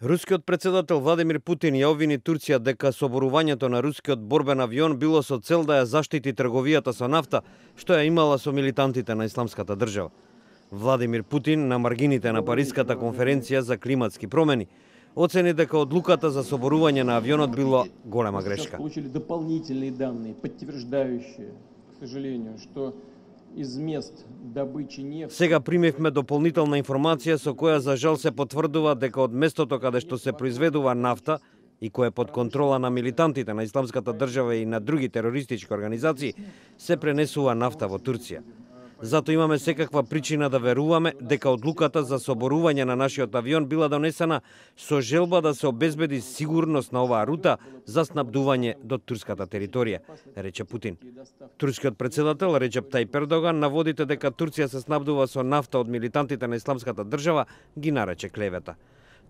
Рускиот председател Владимир Путин ја обвини Турција дека соборувањето на рускиот борбен авион било со цел да ја заштити трговијата со нафта, што ја имала со милитантите на Исламската држава. Владимир Путин на маргините на Париската конференција за климатски промени оцени дека одлуката за соборување на авионот било голема грешка. Получили дополнителни данни, подтверждающие, к сожалению, что из мест добычи нефти. Сега примевме дополнителна информација со која за жал се потврдува дека од местото каде што се произведува нафта и кое е под контрола на милитантите на Исламската држава и на други терористички организации, се пренесува нафта во Турција. Зато имаме секаква причина да веруваме дека одлуката за соборување на нашиот авион била донесена со желба да се обезбеди сигурност на оваа рута за снабдување до турската територија, рече Путин. Турскиот председател Реджеп Тајип Ердоган наводите дека Турција се снабдува со нафта од милитантите на Исламската држава ги нарече клевета.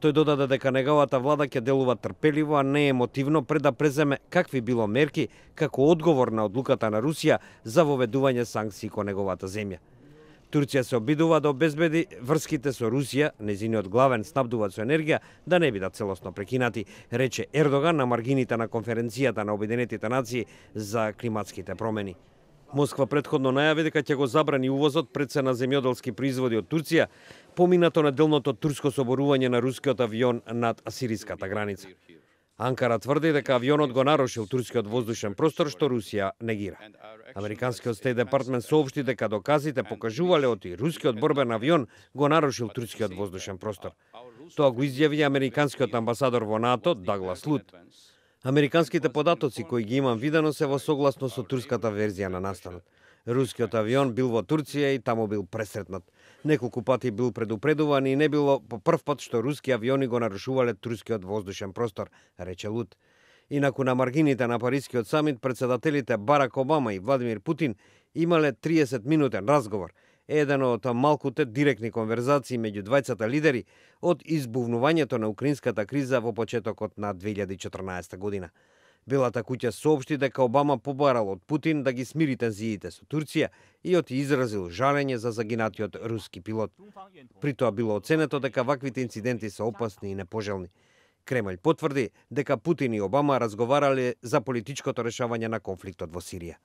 Тој додаде дека неговата влада ќе делува трпеливо, а не емотивно пред да преземе какви било мерки како одговор на одлуката на Русија за воведување санкции кон неговата земја. Турција се обидува да обезбеди врските со Русија, незиниот главен снабдувач со енергија, да не бидат целосно прекинати, рече Ердоган на маргините на конференцијата на Обединетите нации за климатските промени. Москва претходно најави дека ќе го забрани увозот пред се на земјоделски производи од Турција, поминато неделното турско соборување на рускиот авион над асириската граница. Анкара тврди дека авионот го нарушил турскиот воздушен простор, што Русија негира. Американскиот Стейт Департмент соопшти дека доказите покажувале оти рускиот борбен авион го нарушил турскиот воздушен простор. Тоа го изјави американскиот амбасадор во НАТО Даглас Лут. Американските податоци кои ги имам видено се во согласно со турската верзија на настанот. Рускиот авион бил во Турција и таму бил пресретнат. Неколку пати бил предупредуван и не било по прв пат што руски авиони го нарушувале турскиот воздушен простор, рече Лут. Инаку на маргините на Парискиот самит председателите Барак Обама и Владимир Путин имале 30-минутен разговор, еден од малкуте директни конверзации меѓу двајцата лидери од избувнувањето на украинската криза во почетокот на 2014 година. Белата куќа соопшти дека Обама побарал од Путин да ги смири тензиите со Турција и изразил жалење за загинатиот руски пилот. При тоа било оценето дека ваквите инциденти се опасни и непожелни. Кремљ потврди дека Путин и Обама разговарале за политичкото решавање на конфликтот во Сирија.